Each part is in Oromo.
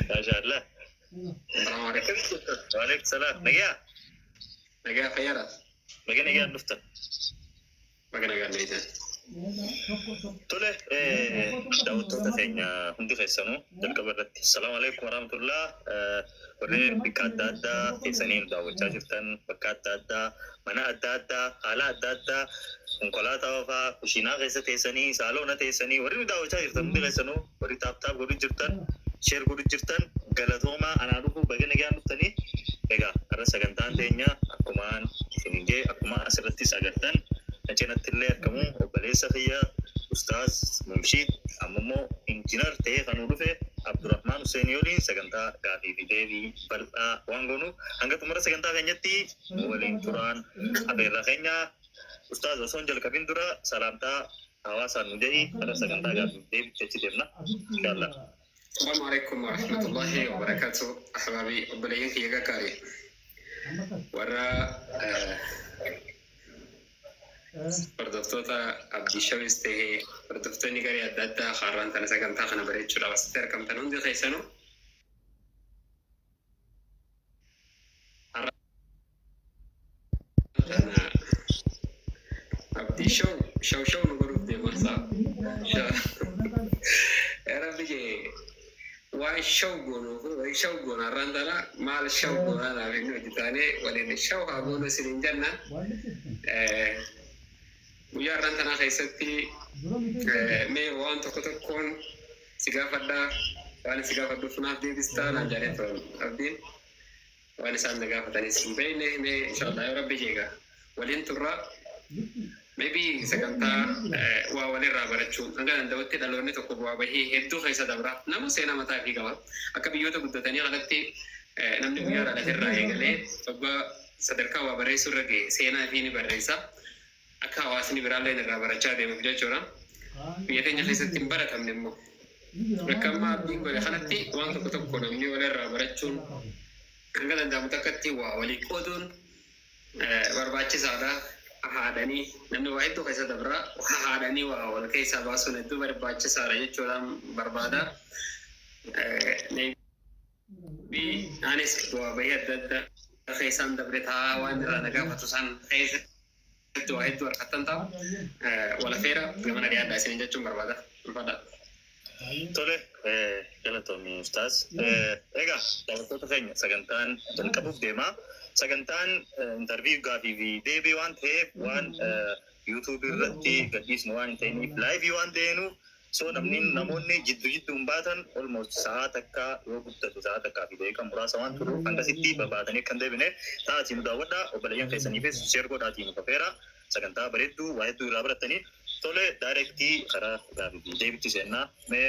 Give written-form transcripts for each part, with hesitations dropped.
Maashaallah. Salaamu alaikum. Akkamitti jirta? Waalaikum salaam. Nagaa? Nagaa fayyaadha. Baga nagaan dhuftan. Baga nagaan dheeytan. Tole, daawwattoota keenya hundi keessanuu jalqaba irratti salaamu alaikum warahmatullah. Warreen bakka adda addaa teessanii nu daawwachaa jirtan, bakka adda addaa, mana adda addaa, haala adda addaa, konkolaataa oofaa, kushiinaa keessa teessanii, saaloona teessanii warri nu daawwachaa jirtan hundi keessanuu, warri tap tap godhu jirtan, share godhu jirtan, galatoomaa. Anaa dhufu, baga nagaan dhuftanii. Egaa har'a sagantaan teenya akkumaan isin jee, akkuma asirrattis agartan, na cinatti illee argamu obboleessa kiyya Ustaaz Mumshiid, amma immoo injinar ta'ee kan nu dhufe Abdurrahmaan Hussein waliin sagantaa gaafii fi deebii bal'aa waan goonuuf, hanga xumura sagantaa keenyatti nu waliin turaan afeerraa keenya. Ustaaz, osoo hin jalqabin dura salaamtaa hawaasaan nu jedhi, gara sagantaa gaafii fi deebiitti achi deemna inshallah. Salaamu alaikum warahmatullahi wabarakatuh. Ahbaabii, obboleeyyan kiyya gaggaarii. Warra hordoftoota Abdii Shawis ta'ee hordoftoonni garee adda addaa har'aan tana sagantaa kana bareechuudhaaf asitti argamtan hundi keessanuu, har'aan tana Abdii Show show show nu godhuuf deema isaa. Yaa Rabbi jee, waan show goonuuf wayi show goona. Har'aan tana maal show goonaa naaf inni hojjetaanee waliin show haa goonu isiniin jenna. Guyyaa har'aan tanaa keessatti mee waan tokko tokkoon si gaafadhaa, waan si gaafadhuuf naaf deebistaa naan jedhee turan Abdiin. Waan isaan na gaafatanis hin beekne. Mee inshallah, yoo Rabbi jeega, waliin turra. Maybe sagantaa waa walirraa barachuu hanga danda'utti. Dhaloonni tokko bu'aa bahii hedduu keessa dabra. Nama seenaa mataa ifii qaba. Akka biyyoota guddatanii kanatti namni guyyaa dhalaterraa eegalee waggaa sadarkaa waa barreessuu irra gahe seenaa ifii ni barreessa, akka hawaasni biraalleen irraa barachaa deemuuf jechuudha. Biyya teenya keessatti hin baratamne immoo. Akka amma Abdiin godhe kanatti waan tokko tokko namni walirraa barachuun, hanga danda'amu takkatti waa walii qooduun barbaachisaadha. Haadhanii namni waa hedduu keessa dabra. Haadhanii waa wal keessaa baasuun hedduu barbaachisaadha jechuudhaan barbaada. Maybe anis bu'aa bahii adda addaa keessaan dabre ta'a, waan irraa na gaafatu san keessatti waa hedduu harkattan ta'a. Walafeera gamana dhiyaadhaa isiniin jechuun barbaada. Ulfaadhaa. Tole, galatoomi Ustaaz. Egaa daawwattoota keenya, sagantaan jalqabuuf deema. Sagantaan interview gaafii fi deebii waan ta'eef, waan YouTube irratti gadhiisnu waan hin ta'iniif, live waan ta'eenuuf, so namni namoonni jiddu jidduun baatan almost sa'aa takka, yoo guddate sa'aa takkaa fi daqiiqa muraasa waan turuuf, hangasitti babaatanii akka hin deebine ta'atii nu daawwadhaa. Obboleeyyan keessaniifis share godhaatii nu kafeera. Sagantaa bareedduu waa hedduu irraa baratanii. Tole, direct karaa gaafii fi deebitti seennaa. Mee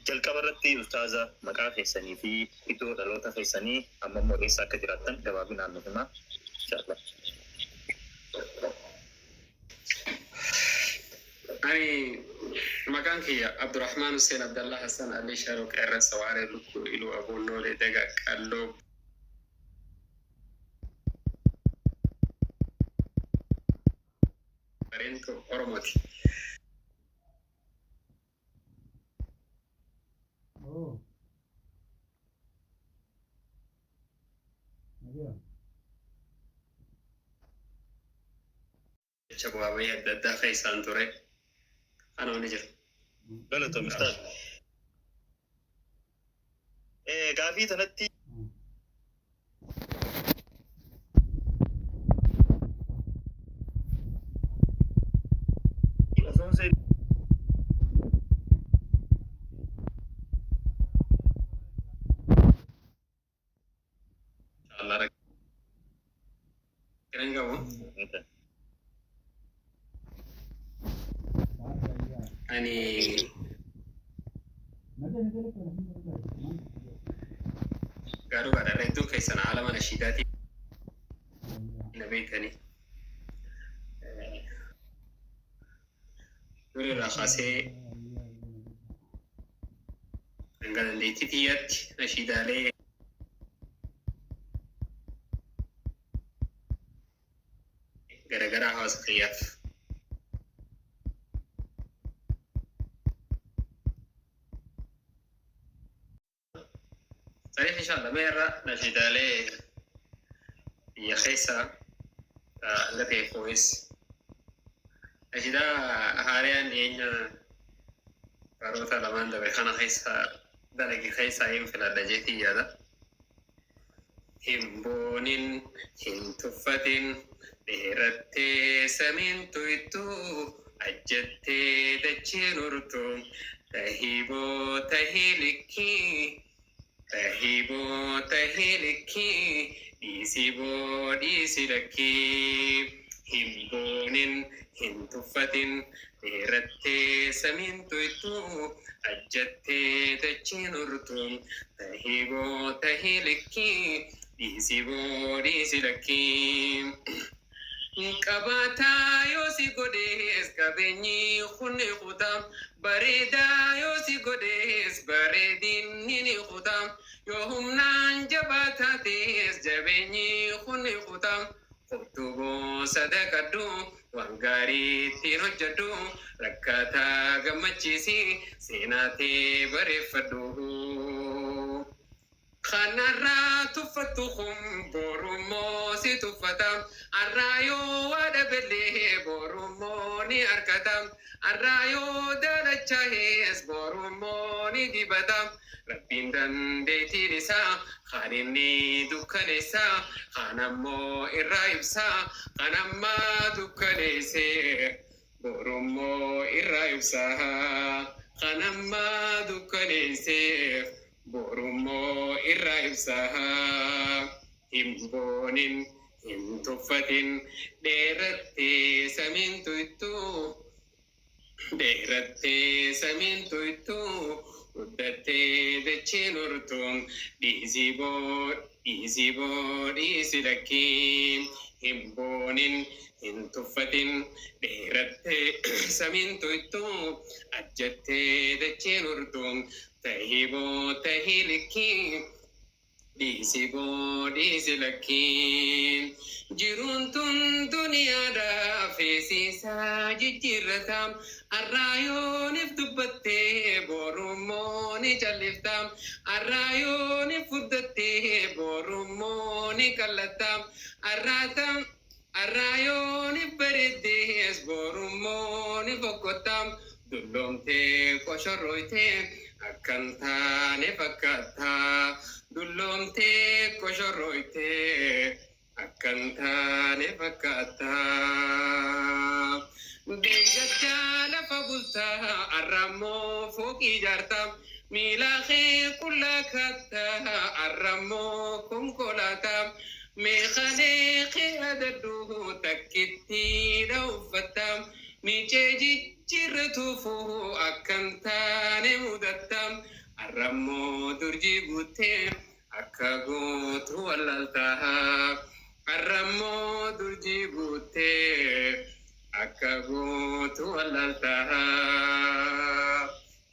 jalqaba irratti ustaaza, maqaa keessanii fi iddoo dhaloota keessanii, amma immoo eessa akka jiraattan gabaabinaan nuuf himaa inshallah. Ani maqaan kiyya Abdurrahmaan Hussein Abdallah Hassan Ali Sharoo, Qeerransa Waaree Lukkuu Iluu Abuunnoolee Daga Qalloo Bareentu Oromooti. Oh, yeah. Jecha bu'aa bahii adda addaa keessaan ture. Kanuma ni jira. Galatoomi ustaaz. Gaafii tanatti osoo hin seenin Inshallah rakkina hin qabu. Ani garuu gadharra hedduun keessan haala mana shiidaatiin na beektanii. Dur irraa kaasee hanga dandeettii tiyyaatti nashiidaalee garagaraa hawaasa kiyyaaf Saniif inshallah mee irra nashiidaalee biyya keessaa hanga ta'e fooyes nashiidaa haariyaan dhiyeenya baroota lamaan dabre kana keessa dalage keessaa hin filadha jeetii yaada. Hin boonin, hin tuffatin, dheerattee samiin tuytuu, ajjattee dacheen urtu, tahiboo tahii likkii, tahiboo tahii likkii, dhiisiboo dhiisi lakkii. Hin boonin, hin tuffatin, dheerattee samiin tuytuu, ajjattee dacheen urtu, tahiboo tahii likkii, dhiisiboo dhiisi lakkii. Qabaataa yoo si godhees qabeenyi kun ni kuta, bareedaa yoo si godhees bareedinni ni kuta, yoo humnaan jabaa taates jabeenyi kun ni kuta. Qottuboo sadaqadhu, waan gaarii ittiin hojjedhu, rakkaataa gammachiisi, seenaa tee bareeffadhu. Kanarraa tuffattu kun borummoo si tuffata. Arraa yoo waa dhabellee borummoo ni argata. Arraa yoo daalachaa'es borummoo ni dibata. Rabbiin dandeettiin isaa kan inni dukkaneessa, kan ammoo irraa ibsa, kan ammaa dukkaneesse borummoo irraa ibsa. Kan ammaa dukkaneesse borummoo irraa ibsa. Hin boonin, hin tuffatin, dheerattee samiin tuytuu, dheerattee samiin tuytuu, guddattee dacheen urtu, dhiisiboo dhiisiboo dhiisi lakkii. Hin boonin, hin tuffatin, dheerattee samiin tuytuu, ajjattee dacheen urtu, tahiboo tahii likkii, dhiisiboo dhiisi lakkii. Jiruun tun duniyaadhaa feesiisaa jijjiirrata. Arraa yoonif dubbattee borummoo ni callifta. Arraa yoonif furdattee borummoo ni qallatta. Arraata arraa yoonif bareeddees borummoo ni fokkotta. Dulloomtee qoshorroytee akkan taane fakkaata. Dulloomtee qoshorroytee akkan taane fakkaata. Deeggartaa lafa bultaa, arrammoo fooqii ijaarta. Miila kee qullaa kaattaa, arrammoo konkolaataa. Meeshaalee kee adaddu takkittiidha uffatta. Miicee jijjiirratuufu akkan taane mudatta. Arrammoo durjii guuttee akka gootu wallaaltaa. Arrammoo durjii guuttee akka gootu wallaaltaa.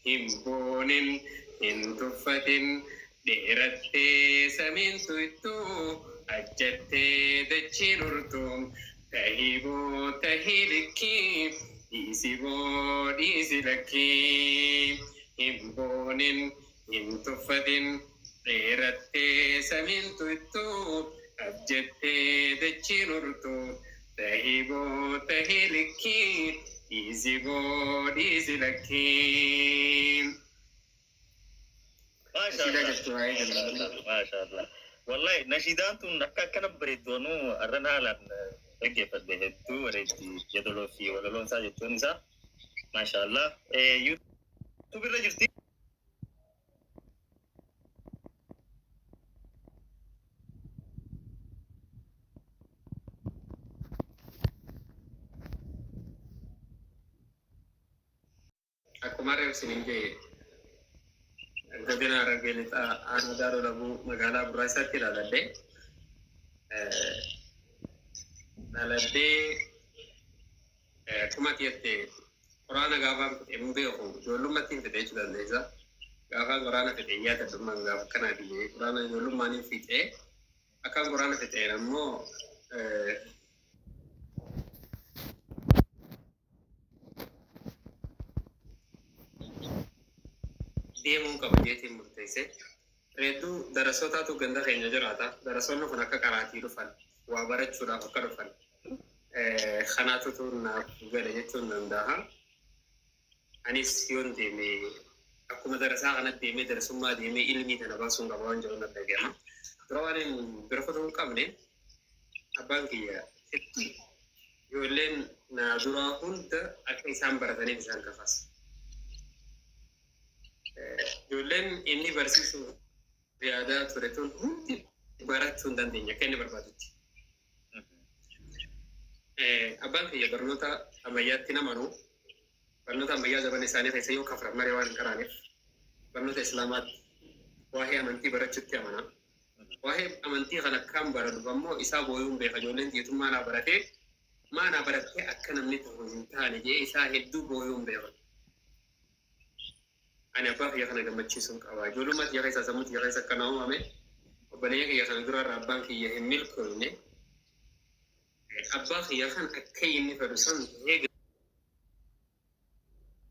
Hin boonin, hin tuffatin, dheerattee samiin tuytuu, ajjattee dachiin urtu, tahiboo tahii likkii, dhiisiboo dhiisi lakkii. Hin boonin, hin tuffatin, dheerattee samiin tuytuu, ajjattee dachiin urtu, tahiboo tahii likkii, dhiisiboo dhiisi lakkii. Maasha Nashiidaa Allah. jirtu waa'ee jalqabaa. Maasha Allah. Wallahi nashiidaan tun akka akkana bareeddoonuu arran haalaan dhaggeeffadhe, hedduu bareeddi, yeedaloo fi walaloon isaa jechuun isaa. Maasha Allah. YouTube irra jirti. Akkuma reef isiniin jedhe, godina Harargee Lixaa aanaa Daaroo Labuu magaalaa Burraasaatti dhaladhee. Dhaladhee akkuma ati jette quraana gaafaan fixe hin beeku, ijoollummaatti hin fixe jechuu dandeessa. Gaafaan quraana fixe hin yaadadhummaan gaafa akkanaati jedhee quraana ijoollummaan hin fixe. Akkaan quraana fixeen ammoo deemuun qaba jeetiin murteesse. Hedduu darasootaatu ganda keenya jiraata. Darasoonni kun akka qaraatii dhufan, waa barachuudhaaf akka dhufan kanaatutu naaf gale jechuun danda'a. Anis yoon deeme akkuma darasaa kanatti deemee darasummaa deemee ilmii tana baasuun qaba waan jedhu natti dhaga'ama. Dura waan hin bira kutuu hin qabne, abbaan kiyya ijoolleen na duraa hunda akka isaan barataniif isaan kakaasa. Ijoolleen inni barsiisuuf yaadaa ture tun hundi barachuu hin dandeenye akka inni barbaadutti. Abbaan kiyya barnoota ammayyaatti namanu, barnoota ammayyaa zaman isaanii keessa yoo kafran malee waan hin qaraaneef, barnoota islaamaatti waa'ee amantii barachuutti amana. Waa'ee amantii kana akkaan baradhuuf ammoo isaa booyuun beeka, ijoolleen jiitummaa naa baratee maanaa barattee akka namni ta'u hin taane jee isaa hedduu booyuun beeka. Ani abbaa kiyya kana gammachiisuun qaba. Ijoollummaa kiyya keessaa sammuu kiyya keessa akkana uumame, obboleeyyan kiyya kana duraarra abbaan kiyya hin milkoofne. Abbaa kiyya kan akka inni fedhu san ta'ee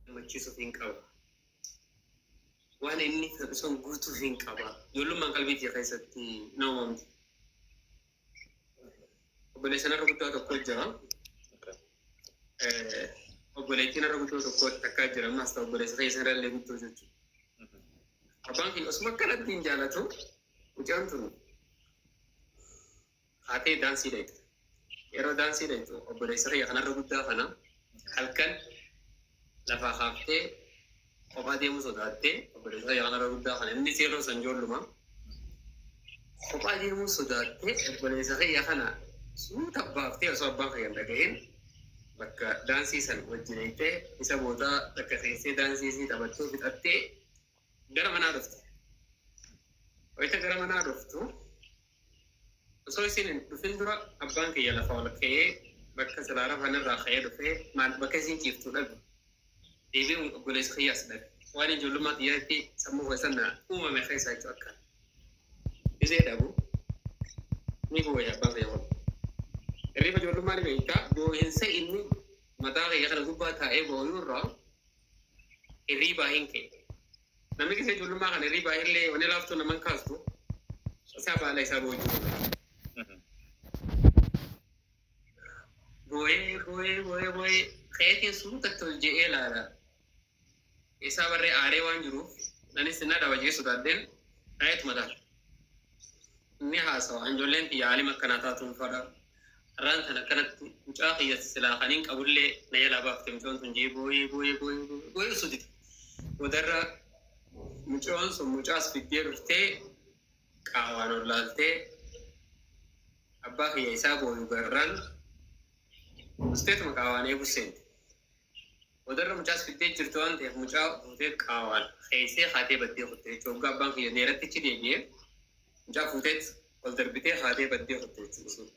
gammachiisuuf hin qaba. Waan inni fedhu san guutuuf hin qaba. Ijoollummaan qalbii kiyya keessatti na uumamte. Obboleessa narra guddaa tokko jira. Obboleettiin narra guddoo tokko takkaa jira. Ammas ta'u obboleessa keessa irra guddoo jechuudha. Abbaan kiyya osuma akkanatti hin jaalatu, mucaan tun haatee daansii dhayxu. Yeroo daansii dhayxu obboleessa kiyya kanarra guddaa kana halkan lafaa kaaftee kophaa deemuu sodaattee, obboleessa kiyya kanarra guddaa kana, inni yeroo san ijoolluma, kophaa deemuu sodaattee obboleessa kiyya kana suuta baaftee osoo abbaan kiyya hin dhagahin bakka daansii san wajjin eegtee isa booda takka keessee daansii isii taphattee fixattee gara manaa dhufte. Wayita gara manaa dhuftu, osoo isin hin dhufin dura abbaan kiyya lafa ol ka'ee bakka silaa rafan irraa ka'ee dhufee maal bakka isin ciiftu dhabe. Deebiin obboleessa kiyyaas dhabe. Waan ijoollummaa kiyyaatti sammuu keessan na uumame keessaa jechuudha akka. Isee dhabu ni booya abbaan kiyya kun. Hirriba ijoollummaa ni beektaa, boo'insa inni mataa kiyya kana gubbaa taa'ee booyuu irraa hirribaa hin ka'e. Namni keessa ijoollummaa kana hirribaa illee wanni laaftuu naman kaastu isaa baala isaa boo'uu. Boo'ee boo'ee boo'ee boo'ee ka'eetiin suutatti ol je'ee ilaala. Isaa barree aaree waan jiruuf anis na dhawa jee sodaadheen ka'eetuma laala. Inni haasawa, ijoolleen tiyya aalima akkanaa taatuun fadha. Har'aan tan akkanatti mucaa kiyya silaa kan hin qabullee na jalaa baafte mucoon tun jee boo'ee boo'ee boo'ee boo'ee osoo dide. Boodarra mucoon sun mucaas fiddee dhuftee qaawaan ol laaltee abbaa kiyya isaa booyu garraan usteetuma qaawaan eegu seente. Boodarra mucaas fiddee jirtu waan ta'eef mucaa fuutee qaawaan keessee haatee baddee kutte jechuudha. Waggaa abbaan kiyya dheerattichi deebi'ee mucaa fuuteet ol darbitee haatee baddee kutte jechuudha.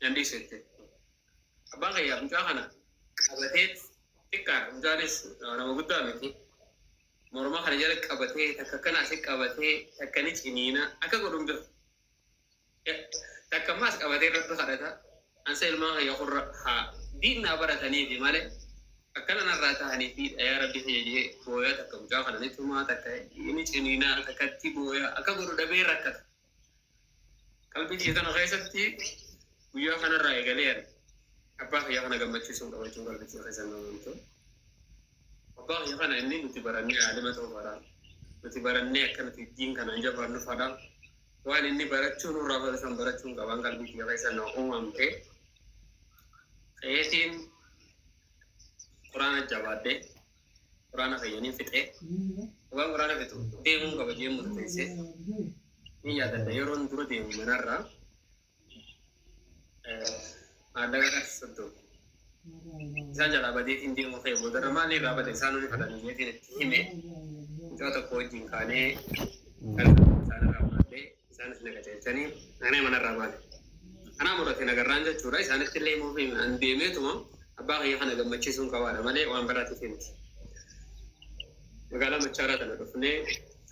Nan dhiisu jette. Abbaan kiyya mucaa kana qabateet, xiqqaadha. Mucaanis nama guddaa miti. Morma kana jala qabatee takka akkana asi qabatee takka ni ciniina akka godhuun beeku. Takka ammaas qabatee rabbi kadhata. Ansa ilmaan kiyya kurra haa diinaa barataniifi malee akkana narraa ta'aniifi yaa rabbi kiyya jee booyaa, takka mucaa kana ni tumaa, takka ni ciniinaa, takkatti booyaa akka godhu dhabee rakkata. Qalbii kiyya tana keessatti guyyaa kanarraa eegalee ani abbaa kiyya kana gammachiisuun qaba jechuun qalbii kiyya keessa namamtu. Abbaa kiyya kana inni nuti barannee aalima ta'uu fadha. Nuti barannee akka nuti diin kanaan jabaannu fadha. Waan inni barachuu nurraa fedhu san barachuun qabaan qalbii kiyya keessa na uumamte. Qeetiin quraana jabaadhee quraana fayyanii fixee, waan quraana fixu deemuun qaba jee murteessee. Ni yaadadha, yeroon dura deemu manarraa maallaqa qarshii 30 isaan jalaa badeetiin deemuu ka'e. Boodarra maali irraa bade isaan nuni fadhanii jeetiin itti hime. Mucaa tokko wajjin kaanee isaan irraa fudhadhee, isaanis na qajeelchanii anee manarraa baane. Kanaa murate nagarraan jechuudha. Isaanitti illee himuuf an deemeetuma abbaa kiyya kana gammachiisuun qabaadha malee waan biraatiif miti. Magaalaa Machaaraa tana dhufnee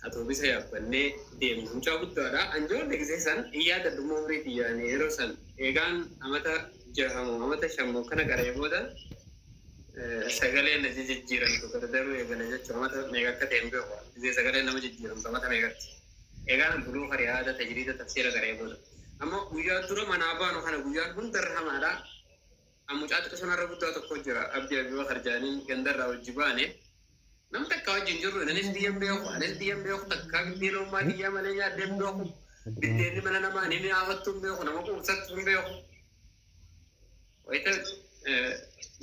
atoobisa yaabbannee deemna. Mucaa guddaadha. Anjoollee gisee san hin yaadadhu umrii xiyyaanii yeroo san eegaan amata jahamu amata shammoo kana qaree booda sagalee na jijjiiramtu gardaruu eegale jechuudha. Amata meeqa akka ta'e hin beeku. Gisee sagalee nama jijjiiramtu amata meeqatti. Egaan buluuqa riyaada tajriida tafsiira garee booda. Amma guyyaa dura manaa baanu kana guyyaan hundarra hamaadha. An mucaa xiqqoo sanarra guddaa tokko jira. Abdii Abubakar jaaniin gandarraa wajji baane. Nam takka wajjin jirru, innis biyya hin beeku, anis biyya hin beeku, takkaa biddeena ummaa kiyyaa malee nyaadhee hin beeku. Biddeenni mana namaa ni mi'aafattu hin beeku, nama quubsattu hin beeku. Wayita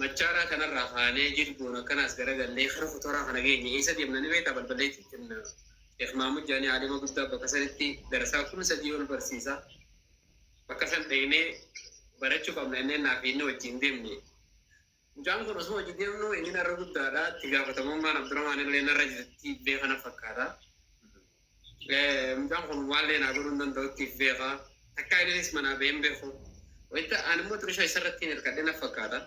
Machaaraa kanarraa kaanee jilboon akkanaas garagallee kara Kotoraa kana geenye, eessa deemna ni beektaa? Balballeetti deemna. Sheekh Mahmud jaanii aalima guddaa bakka sanitti darasaa 3000 ol barsiisa. Bakka san dhaynee barachuu qabna innee naa fi inni wajjin deemne. Mucaan kun osuma wajji deemnu inni narra guddaadha. Itti gaafatamummaan Abdurrahmaan illee narra jirti beeka na fakkaata. Mucaan kun waallee naa godhuu hin danda'utti if beeka. Takkaa inninis manaa bahee hin beeku. Wayita ani immoo xiqisho isarratti hin hirkadhe na fakkaata.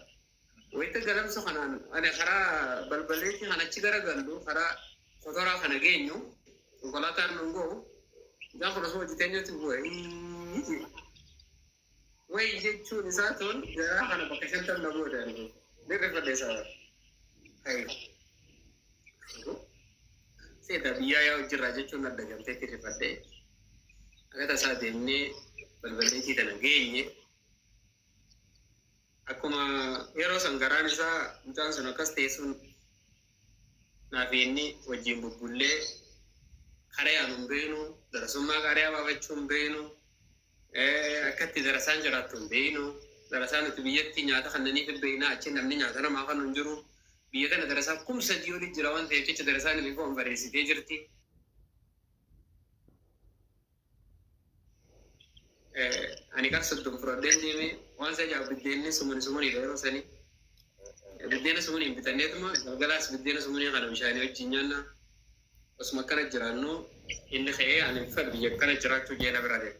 Wayita galamso kanaan ani karaa balbaleetii kan achi garagallu karaa Kotoraa kana geenyu konkolaataan nun ga'u, mucaan kun osuma hojii teenyutti bu'e. Wayi jechuun isaa tun garaa kana bakka 50 na goote ani kun. Ni rifadhe isaa. Hayi. Seeta biyyaa yaa hojirraa jechuun adda gamteetti rifadhe. Akka tasaa deemnee balballeetii tana geenye. Akkuma yeroo san garaan isaa mucaan sun akkas ta'e sun naa fi inni wajjin bubbullee karayaan hin beeknu, darasummaa qaariyaa baafachuu hin beeknu, akka itti darasaan jiraattu hin beeknu. Darasaa nuti biyyatti nyaata kannaniif hin beekna, achi namni nyaata namaa kanu hin jiru. Biyya tana darasaa 3000 oli jira waan ta'eef jecha darasaan ififuu bareessitee jirti. Ani qar 30 fudhadheen deeme. Waan isa ajaa'ibu biddeenni sumuni sumuniidha yeroo sanii. Biddeena sumuniin bitanneetuma galgalaas biddeena sumunii kana bishaanii wajjin nyaanna. Osuma akkana jiraannu inni ka'ee ani hin fedhu biyya akkana jiraachuu jee na bira deeme.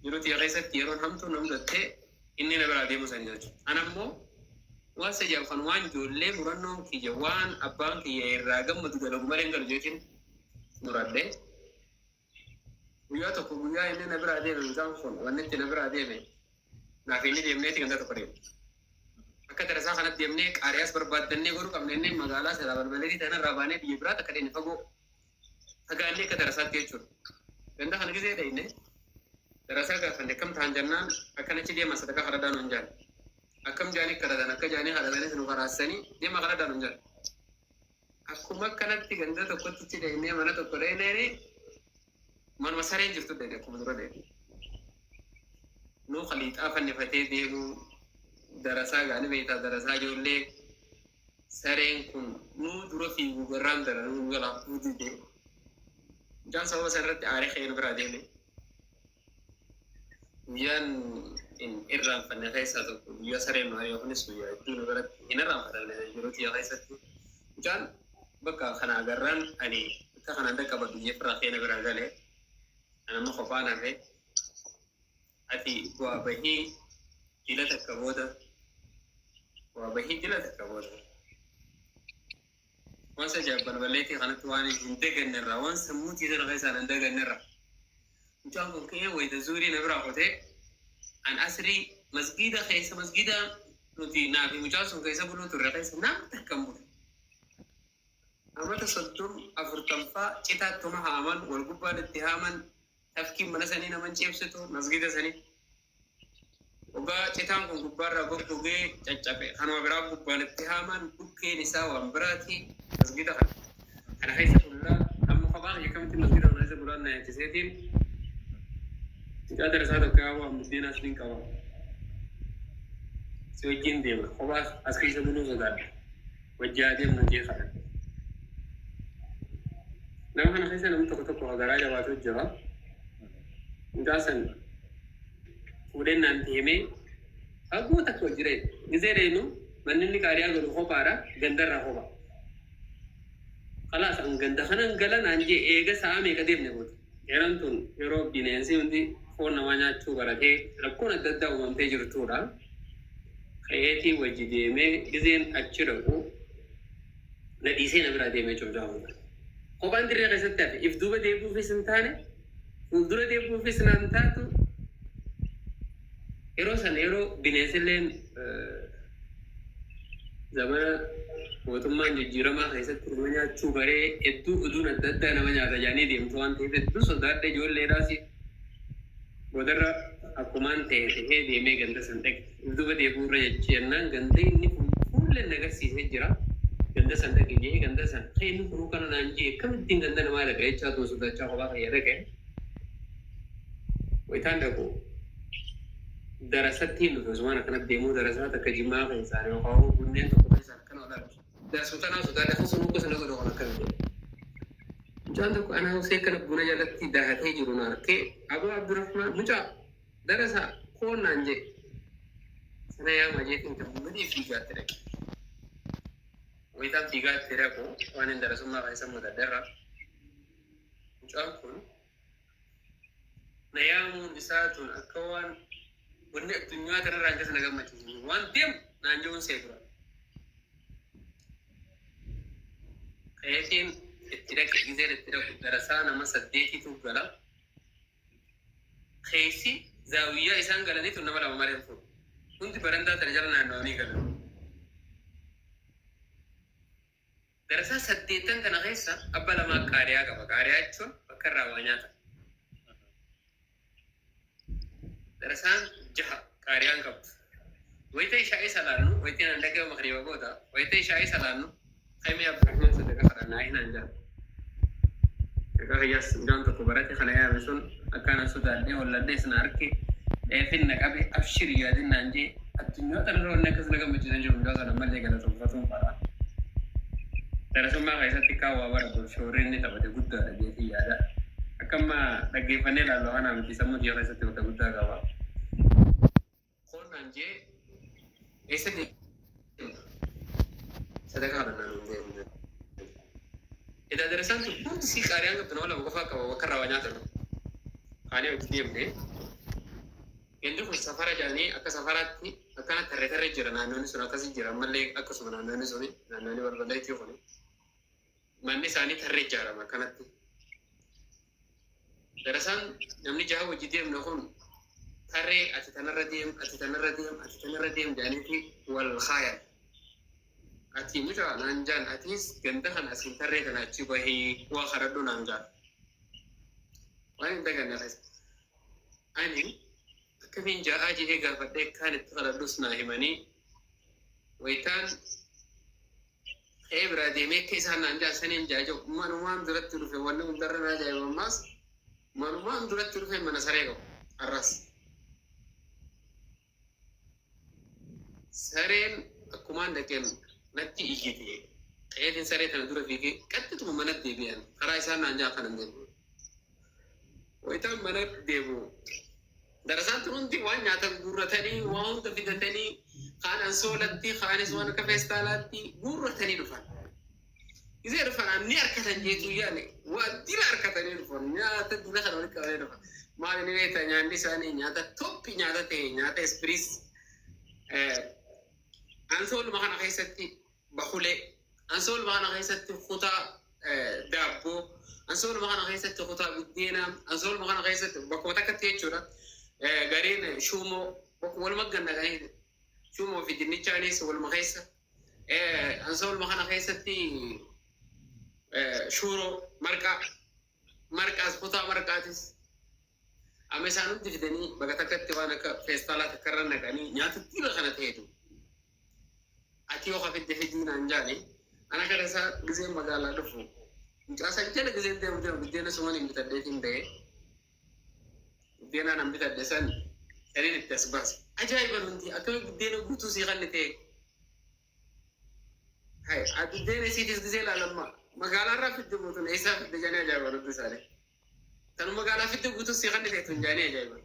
Jiruu tiyya keessatti yeroon hamtuu na mudatte inni na biraa deemuu sanii jechuudha. Ana immoo waan isa ajaa'ibu kan waan ijoollee murannoon kiyya waan abbaan kiyya irraa gammadu dalagu malee hin galu jeetiin muradhe. Guyyaa tokko guyyaa inni na biraa deeme, mucaan kun wanni itti na biraa deeme, naaf inni deemneeti ganda tokko deemne. Akka darasaa kanatti deemnee qaariyaas barbaaddannee godhuu qabna inni magaalaa silaa balbaleetii tanarraa baanee biyya biraa takka deemne, fagoo fagaannee akka darasaatti jechuudha. Ganda kana gisee dhayne darasaa gaafanne, akkam ta'an jennaan akkanachi deema sadaqaa kadhadhaa nuun jaan. Akkam jaanii kadhatan, akka jaanii kadhatanis nu karaassanii deema kadhadhaa nuun jaan. Akkuma akkanatti ganda tokkotti itti dhaynee mana tokko dhayneeni manuma sareen jirtu dhayne, akkuma dura dhayne. Nuu khaliixaa fannifatee deemu darasaa gaani beektaa, darasaa ijoollee sareen kun nuu dura fiigu garraam dara nuu jalaa kufuu dide. Mucaan sababa san irratti aaree ka'ee nu biraa deeme. Guyyaan hin irraanfanne keessaa tokko guyyaa sareen nu ari'e kunis guyyaa hedduu nu biratti hin irraanfatamne jiruu tiyya keessatti. Mucaan bakka kana agarraan ani akka kanaan dhaqqabadhu jeefirraa ka'ee na biraa gale. Ani amma kophaan hafe. Ati bu'aa bahii jila takka booda, bu'aa bahii jila takka booda. Waan isa ajaa'ib balballeetii kanatti waan hin daganne irraa, waan sammuu tiyya sana keessaan hin daganne irraa. Mucaan kun ka'ee wayita zuurii na biraa kutee, an asrii masgiida keessa, masgiida nuti naa fi mucaan sun keessa buluu turre keessa nam takka hin bulle. Amata 30 40 faa citaattuma haaman, wal gubbaan itti haaman, tafkiin mana sanii naman ceebsitu masgiida sanii. Hoggaa citaan kun gubbaarraa goggogee caccabe kanuma biraa gubbaan itti haaman, dhukkeen isaa waan biraati. Masgiida kana keessa bullaa, amma kophaa kiyya akkamitti masgiida kana keessa bulaan na yaachiseetiin mucaa darasaa tokko yaa waan buddeenaas nin qaba si wajjin deema, kophaa as keessa buluu sodaadha, wajji haa deemnu jee kadhadhe. Nama kana keessa namni tokko tokko garaa jabaatu jira. Mucaa san fuudheen naan deemee fagoo takka hojii dhayne. Gizee dhaynu manni inni qaariyaa godhu kophaadha, gandarraa kopha. Kalaas an ganda kanan gala naan jee, eega sa'a meeqa deemne booda. Yeroon tun yeroo bineensi hundi foon namaa nyaachuu baratee rakkoon adda addaa uumamtee jirtuudha. Ka'eetii wajji deemee gizeen achi dhaqu na dhiisee na biraa deemee cuucaa fuudha. Kophaan dirree keessatti hafe, if duuba deebi'uufis hin taane, fuuldura deebi'uufis naan taatu. Yeroo sana yeroo bineensilleen zamana Mootummaan jijjiiramaa keessatti nama nyaachuu baree hedduu oduun adda addaa nama nyaata jedhanii deemtu waan ta'eef hedduu sodaadha ijoolleedhaas. Boodarra akkumaan ta'e ta'ee deemee ganda san dhaqe. Duuba deebi'uurra jennaan ganda inni kun fuulleen agarsiisee jira. Ganda san dhaqe jee ganda san ta'e inni kunuu kana naan jee akkamittiin ganda namaa dhaqa jechaa tuma sodaachaa kophaa kiyya dhaqe. Wayitaan dhaqu darasatti hin dhufe osumaan akkana deemuu darasaa takka jimaa keessaan yookaan bunneen tokko keessaan akkana ol arge. Darasuu tanaa sodaadha kan sun gosa nama godhu akkana jedhe. Mucaan tokko anaa Husee kana buna jalatti dahatee jiru na arkee, "Aboo Abdurrahmaan, mucaa darasaa koon" naan jedhe. Sana yaama jeetiin gammadee fiigaatti dhaqe. Wayitaan fiigaatti dhaqu waan hin darasummaa keessa mudadherra. Mucaan kun na yaamuun isaa tun akka waan wanni addunyaa kanarraa akkas na gammachiisu waan deemu naan jechuun see dura. Ka'eetiin itti dhaqe. Gizeen itti dhaqu darasaa nama saddeetitu gala. Keessi zaawiyyaa isaan galaniitu nama lama malee hin fuudhu. Hundi barandaa tana jala naanna'anii galan. Darasaa saddeettan kana keessa abba lamaa qaariyaa qaba. Qaariyaa jechuun bakka irraa waa nyaatan. Darasaan jaha qaariyaan qabdu. Wayita ishaa'ii salaannu, wayitiin an dhaga'u magriiba booda, wayita ishaa'ii salaannu, "Kaimee Abdurrahman, sadaqa kadhannaa" hinaan jedhan. Egaa kiyyaas mucaan tokko barate kana yaame sun akkaan an sodaadhee holladhees na arke, dheefin na qabe, "Abshir, yaadin" naan jee. Addunyaa tanarra wanni akkas na gammachiisan jiru. Mucaa sana ammallee galatoonfatuun fara. Darasummaa keessatti kaan waa baratuuf shoorri inni taphate guddaadha jeetii yaada. Akka amma dhaggeeffannee ilaallu kanaa miti, sammuu kiyya keessatti bakka guddaa qaba. Koonnaan jee, "Eessa deemta?" "Sadaqaa kadhannaa" nuun jee. Edaa darasaan tun hundi sii qaariyaan qabdu nama lama qofaa qaba bakka irraa waa nyaatan. Kaanee hojii deemne. Gandi kun safara jedhanii akka safaraatti akkana tarree tarree jira. Naannoonni sun akkasii jira, ammallee akkasuma naannoonni suni, naannoonni balballeettii kuni manni isaanii tarree ijaarama akkanatti. Darasaan namni jaha hojii deemne kun tarree, ati tanarra deem, ati tanarra deem, ati tanarra deem jedhaniiti wal kaayan. "Ati mucaa" naan jaan, "atis ganda kana asiin tarree kana achi bahii waa kadhadhu" naan jaan. Waan hin daganne keessa. Ani akkamiin ja'aa jedhee gaafadhee kaan itti kadhadhus naa himanii, wayitaan ka'ee biraa deemee akka isaan naan jaan saniin jaa jiru manumaan duratti dhufe. Wanni hundarra na ajaa'iba ammaas manumaan duratti dhufe mana saree qabu har'as. Sareen akkumaan dhaqeen natti iyyite. Ka'eetiin saree tana dura fiigee qaxxituma manatti deebi'an, karaa isaan naan jaan kanan deemu. Wayitaan mana deemu darasaan tun hundi waan nyaatan guurratanii, waa hunda fidatanii, kaan ansoolatti, kaanis waan akka feestaalaatti guurratanii dhufan. Isee dhufan ni harkatan jeetu yaane, waa dila harkatanii dhufan, nyaata dila kana walitti qabanii dhufan. Maal inni beektaa, nyaanni isaanii nyaata toppi nyaata ta'e, nyaata ispiriis. Ansooluma kana keessatti bakulee, ansooluma kana keessatti kutaa daabboo, ansooluma kana keessatti kutaa buddeenaa, ansooluma kana keessatti bakkuma takkatti jechuudha. Gareen shuumoo waluma gannaqanii, shuumoo fi dinnichaanis waluma keessa. Ansooluma kana keessatti shuuroo, marqaa, marqaas, kutaa marqaatis amma isaan hundi fidanii bakka takkatti waan akka feestaalaa takka irra naqanii nyaata dila kana ta'etu. "Ati yoo kafidde fidii" naan jaani. Ana kana isaa gizeen magaalaa dhufu mucaa san jala gizeen deemu deemu biddeena suman hin bitadheetiin ba'e. Buddeenaan an bitadhe san saniin itti as baase. Ajaa'iban hundi, "Akkami buddeena guutuu sii kanni ta'e?" Hai, buddeena isiitis gizee ilaalamma magaalaa irraa fidde guutuun eessaa fidde jedhanii ajaa'iban hundi isaanii. Tanu magaalaa fidde guutuu sii kanni ta'e tun jedhanii ajaa'iban.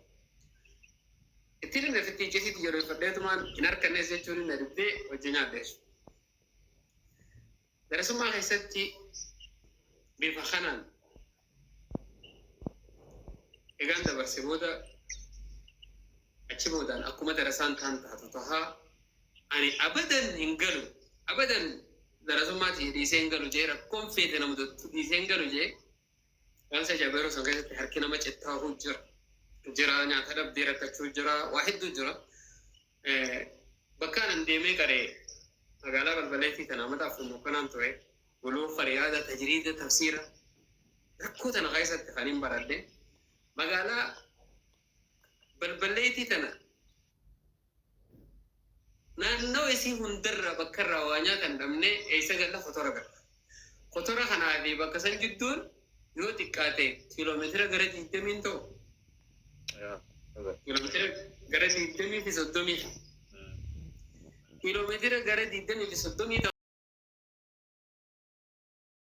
Ittiin inni ofitti iccitiitti jabeeffadheetumaan hin harkannees jechuun inni dhibdee hojii nyaadhe jechuudha. Darasummaa keessatti bifa kanaan egaan dabarse booda, achi boodaan akkuma darasaan taan taatu tahaa, ani abadan hin galu, abadan darasummaa dhiisee hin galu jee, rakkoon feete nama dottu dhiisee hin galu jee. Waan isa ajaa'ibu, yeroo san keessatti harki nama cittaa'uu jira jira, nyaata dhabdee rakkachuu jira, waa hedduu jira. Bakkaan an deemee qaree Magaalaa Balbaleetii tana amata 4 mokkanaan ture. Buluuqa, riyaada, tajriida, tafsiira rakkoo tana keessatti kan hin baradhe. Magaalaa Balbaleetii tana naannoo isii hundarraa bakka irraa waa nyaatan dhabnee eessa galla? Kotora galla. Kotora kanaa fi bakka san jidduun yoo xiqqaate kiiloomeetira gara 20n ta'u. Kiiloomeetira gara 20 fi 30. Kiiloomeetira gara 20 fi 30 ta'u.